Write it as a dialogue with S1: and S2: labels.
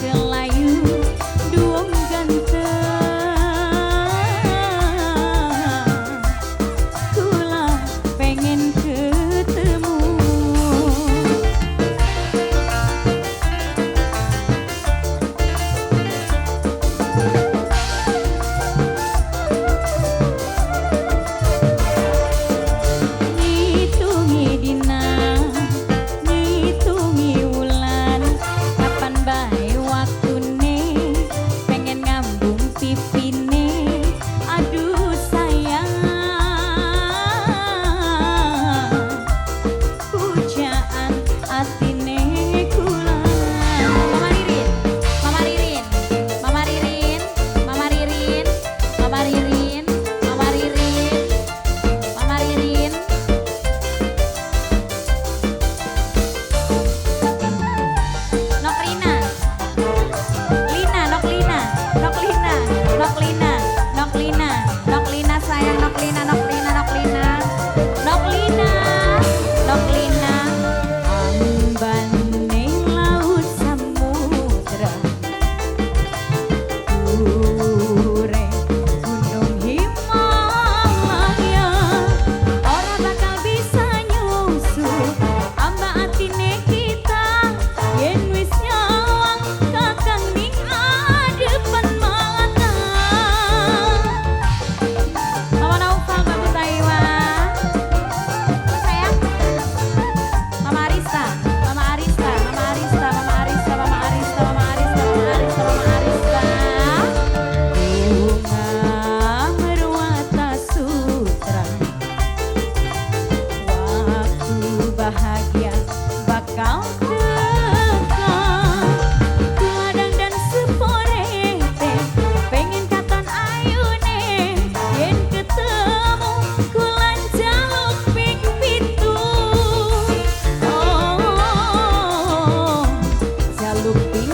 S1: Kelayu duong ganteng kula pengen ketemu. Ngitungi dina, ngitungi wulan, kapan bae waktune pengen ngambung pipine. Aduh sayang, pujaan atine kula. Mama Ririn, Mama Ririn, Mama Ririn, Mama Ririn, Mama Ririn, Mama Ririn, Mama Ririn. Noklina, Lina, Noklina, Noklina, Noklina, Noklina, Noklina sayang, Noklina, Noklina, Noklina, Noklina, Noklina. Ambane laut samudra, dhuwure gunung Himalaya, ora bakal bisa nyusul amba atine kita yen wis nyawang kakang ning adepan mata. Mama Naufal, Babu Taiwa. Apa sayang? Mama Arista, Mama Arista, Mama Arista, Mama Arista, Mama Arista, Mama Arista, Mama Arista, Mama Arista. Bunga merwata sutra, waktu bahagia bakal teka. Ladang dan seporete pengen katon ayune, yen ketemu kula njaluk ping 7. Oh, jaluk ping